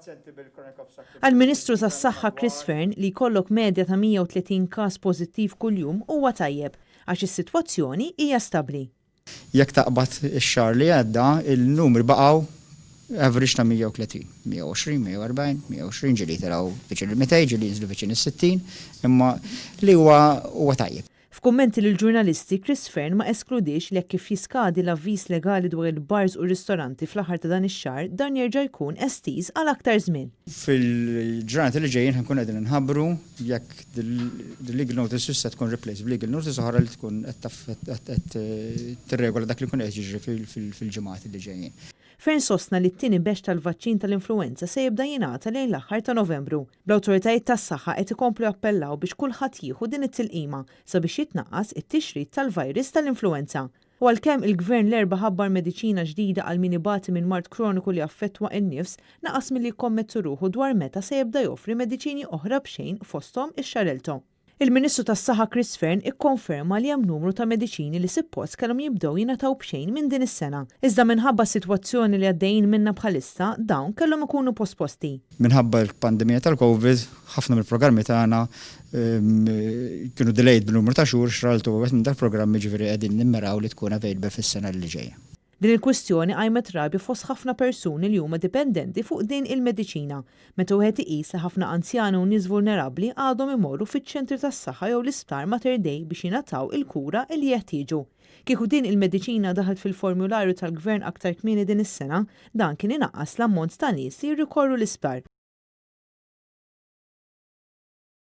Għall-Ministru tas-Saħħa Chris Fearne li jkollok medja ta' 130 każ pożittiv kuljum huwa tajjeb għax is-sitwazzjoni hija stabbli. Jekk taqbad ix-xahar li għadda, il-numri baqgħu average ta' 130, 120, 140, 120 ġieli jitilgħu viċin il-200, ġieli jinżlu viċin is-60, imma li huwa huwa tajjeb. F'kummenti lill-ġurnalisti, Chris Fearne ma eskludiex li hekk kif jiskadi l-avviż legali dwar il-bars u r-ristoranti fl-aħħar ta' dan ix-xahar, dan jerġa' jkun estiż għal aktar żmien. Fil-ġranet li ġejjin ħa nkunu qegħdin inħabbru jekk the legal notice se tkun replaced b'legal notice oħra li tkun qed tirregola dak li jkun qed jiġri fil-ġimgħat li ġejjin. Fearne sostna li t-tieni batch tal-vaċċin tal-influenza se jibda jingħata lejn l-aħħar ta' Novembru. L-awtoritajiet tas-saħħa qed ikomplu jappellaw biex kulħadd jieħu din it-tilqima sabiex jitnaqqas it-tixrid tal-virus tal-influenza. U għalkemm il-Gvern l-Erbgħa ħabbar mediċina ġdida għal min ibati minn mard kroniku li affettwa in-nifs, naqas milli jikkommetti ruħu dwar meta se jibda joffri mediċini oħra b'xejn, fosthom ix-Xarelto. Il-Ministru tas-Saħħa Chris Fearne ikkonferma li hemm numru ta' mediċini li suppost kellhom jibdew jingħataw b'xejn minn din is-sena. Iżda minħabba s-sitwazzjoni li għaddejjin minna bħalissa, dawn kellhom ikunu posposti. Minħabba l-pandemija tal-Covid, ħafna mill-programmi tagħna kienu delayed b'numru ta' xhur. Xarelto wieħed minn dal-programmi, ġifieri qegħdin nimmiraw li tkun available fis-sena li ġejja. Din il-kwistjoni qajmet rabja fost ħafna persuni li huma dipendenti fuq din il-mediċina, meta wieħed iqis li ħafna anzjani u nies vulnerabbli għadhom imorru fiċ-ċentri tas-saħħa jew l-isptar Mater Dei biex jingħataw il-kura li jeħtieġu. Kieku din il-mediċina daħlet fil-formularju tal-Gvern aktar kmieni din is-sena, dan kien inaqqas l-ammont ta' nies li jirrikorru l-isptar.